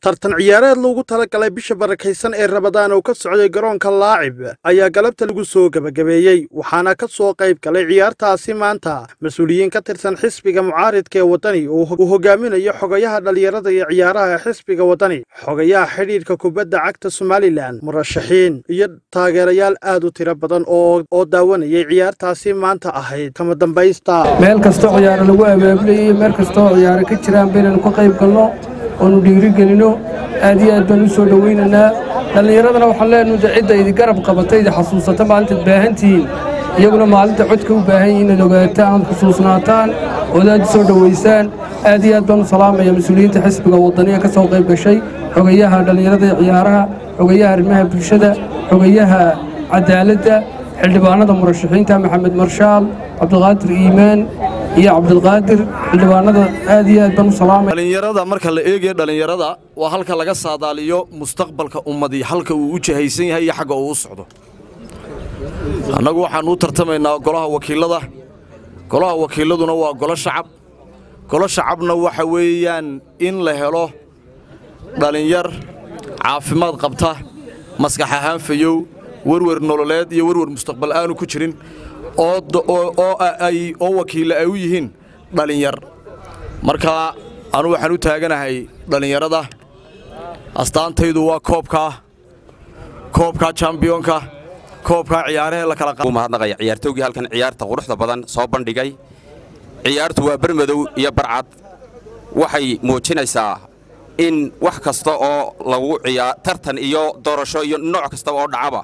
Tartan ciyaareed loogu talagalay bisha barakaysan ee Ramadaan oo ka socday garoonka Laacib ayaa galabta lagu soo gabagabeeyey, waxaana ka soo qayb galay ciyaartaasi maanta mas-uuliyiin ka tirsan xisbiga mucaaridka ee Waddani oo uu hogaaminayo xogayaha dhalinyarada iyo ciyaaraha xisbiga Waddani, xogayaha xidhiidhka kubadda cagta Somalilan, murashaxiin iyo taageerayaal aad u tiro badan oo daawanayay ciyaartaasi maanta ahayd kama dambaysta. Meel kastoo ciyaaro lagu abaabulayay, meel kastoo ciyaaro ka jiraan baynaynu ka qayb galno oonu dhiirigelino. Aad iyo aad baan u soo dhowaynaynaa dhallinyaradana. Waxaan leenahay de cidda idi garab qabata, idi xasuusata maalintaad baahantihiin, iyaguna maalinta codka u baahan yihiin inaad ogaataan ood xusuusnaataan ood aad u soo dhowaysaan. Aad iyo aad baan u salaamaya mas-uuliyiinta xisbiga Waddaniga ka soo qayb gashay: xogayaha dhallinyarada iyo ciyaaraha, xogayaha arrimaha bulshada, xogayaha cadaaladda, xildhibaanada murashaxiinta Maxamed Marshaal, Cabdiqaadir Iimaan iyo Cabdilqaadir. Xildhibaanada aad iyo aad baan u salaamaya. Dhalinyarada marka la eegayo, dhalinyarada waa halka laga saadaaliyo mustaqbalka ummadii, halka uu u jahaysan yahay iyo xagga uu u socdo. Annagu waxaannu u tartamaynaa golaha wakiilada. Golaha wakiiladuna waa golo shacab. Golo shacabna waxa weeyaan in la helo dhalinyar caafimaad qabta, maskax ahaan fayow, werwer nololeed iyo werwer mustaqbal aanu ku jirin, oo wakiilla ay u yihiin dhalinyar. Marka anu waxaan u taaganahay dhallinyarada. Astaantaydu waa koobkaa, koobkaa jambiyonka, koobkaa ciyaarahee la kala Mahadnaqaya ciyaartoogii halkan ciyaarta quruxda badan soo bandhigay. Ciyaartu waa bermadow iyo barcad. Waxay muujinaysaa in wax kasta oo lagu ciyaa tartan iyo doorasho iyo nooc kastaba oo dhacaba,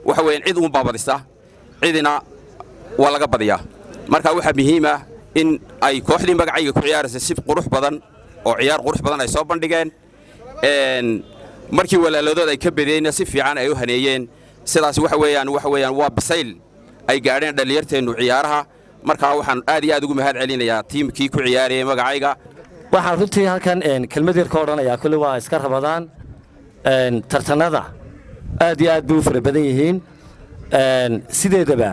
waxa weeyaan cid uunbaa badisa, cidina waa laga badiyaa. Marka waxaa muhiim ah in ay kooxdii magacayga ku ciyaaraysa si qurux badan oo ciyaar qurux badan ay soo bandhigeen, markii walaaladood ay ka badiyeyna si fiican ay u haneeyeen. Sidaas waxa weeyaan waa bisayl ay gaadheen dhallinyarteennu ciyaaraha. Markaa waxaan aad iyo aad ugu mahad celinayaa tiimkii ku ciyaarayay magacayga. Waxaan runtii halkan kelmad yar ka odhanayaa. Kulli waa iska Rabadaan, tartanada aad iyo aad bay u fara badan yihiin. Sideedaba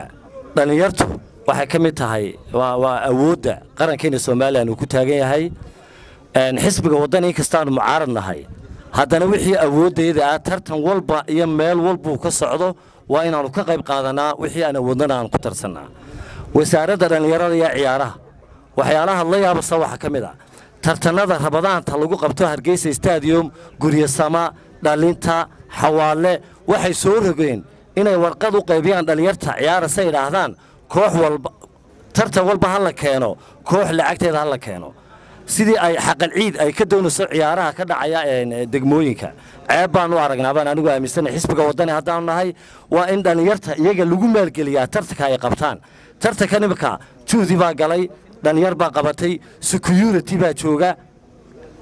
dhallinyartu waxay ka mid tahay waa awoodda qarankeena Somalilan uu ku taagan yahay. Xisbiga Waddani, inkastaanu mucaarad nahay, haddana wixii awooddayda ah tartan walba iyo meel walbuu ka socdo waa inaannu ka qayb qaadanaa, wixii aan awoodnana aan ku tarsannaa. Wasaaradda dhallinyarada iyo ciyaaraha waxyaalaha la yaabasa waxaa ka mid ah tartanada Rabadaanta lagu qabto Hargeysa Stadium, Guryasama, dhalinta Xawaale. Waxay soo rogeen inay warqad u qaybiyaan dhallinyarta ciyaarasa, idhaahdaan koox walba, tartan walba ha la keeno koox, lacagteeda ha la keeno, sidii ay xaqal ciid ay ka doonayso ciyaaraha ka dhacaya degmooyinka. Ceeb baan u aragnaa, baan anigu aaminsanay. Xisbiga Waddani haddaanu nahay, waa in dhallinyarta iyaga lagu maalgeliyaa tartanka ay qabtaan. Tartankan imika juhdi baa galay, dhallinyar baa qabatay, security baa jooga.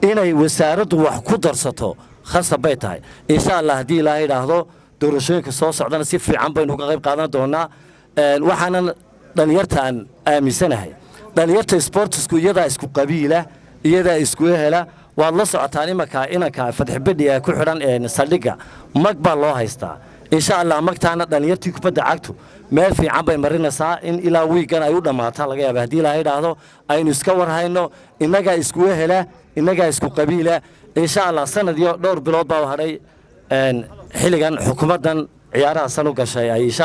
Inay wasaaraddu wax ku darsato khasab bay tahay. Insha Allah, haddii Ilaahay idhaahdo, doorashooyinka soo socdana si fiican baynu uga qayb qaadan doonaa. Waxaanan dhallinyarta aan aaminsanahay, dhallinyarta sportsku iyadaa isku qabiila, iyadaa isku ehela. Waad la socotaan imanka inanka Fadxibedhi ee ku xidhan saldhigga, mag baa loo haystaa. Insha Allah, magtaana dhallinyartii kubadda cagtu meel fiican bay marinaysaa. In ilaa wiigan ay u dhammaataa laga yaaba, haddii Ilaahay idhaahdo. Aynu iska warhayno, innagaa isku ehela, innagaa isku qabiila. Insha Allah, sanad iyo dhowr bilood baa hadhay xilligan xukuumaddan ciyaaraha san u gashay ay insha